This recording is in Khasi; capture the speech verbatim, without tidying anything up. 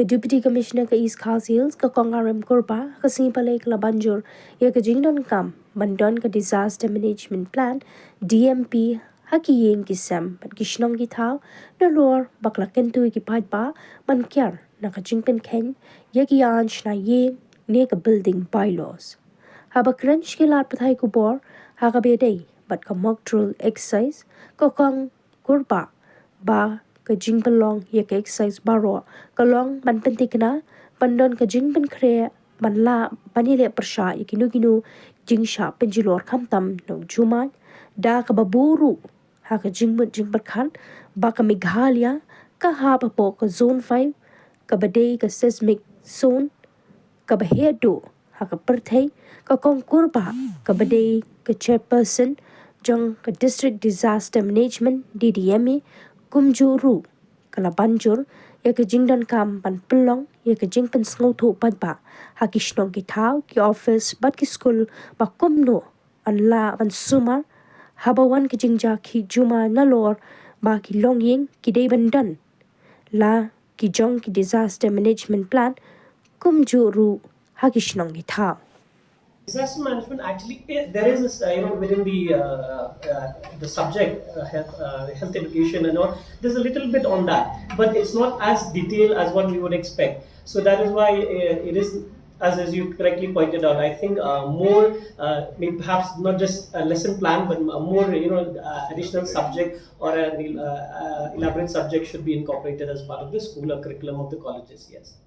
Deputy Commissioner ka East Khasi Hills, ka Kong Aram Kurbah, ka sngi Palei ka la ban jur ïa ka jingdonkam ban don ka Disaster Management Plan, D M P, ha ki ïing ki sem bad ki shnong ki thaw, nalor ba ka la kyntu ïa ki paidbah ban kiar na ka jingpynkheiñ ïa ki aiñ shna ïing ne ka building bylaws. Haba kren sha ki lad pathai khubor ha kaba ïadei bad ka mock drill exercise, ka Kong Kurbah ba ka jingpynlong ïa ka exercise baroh ka long ban pynthikna ban don ka jingpynkhreh ban lah ban ïaleh pyrshah ïa kino kino jingshah pynjulor khamtam na u jumai, da kaba buh ruh ha ka jingmut jingpyrkhat ba ka Meghalaya ka hap hapoh ka Zone five, kaba dei ka seismic zone kaba heh duh ha ka pyrthei. Ka Kong Kurbah kaba dei ka Chairperson jong ka District Disaster Management, D D M A, kumjuh ruh ka la ban jur ïa ka jingdonkam ban pynlong ïa ka jingpynsngewthuh paidbah ha ki shnong ki thaw, ki office bad ki skul ba kumno yn lah ban sumar haba wan ka jingjia khih jumai, nalor ba ki longïing ki dei ban don la ki jong ki Disaster Management Plan kumjuh ruh ha ki shnong ki thaw. Disaster management actually, eh, there is this, uh, you know, within the uh, uh, the subject uh, health, uh, health education and all. There's a little bit on that, but it's not as detailed as what we would expect. So that is why uh, it is, as as you correctly pointed out, I think uh, more uh, maybe perhaps not just a lesson plan, but a more, you know, uh, additional subject or an uh, uh, elaborate subject should be incorporated as part of the school or curriculum of the colleges. Yes.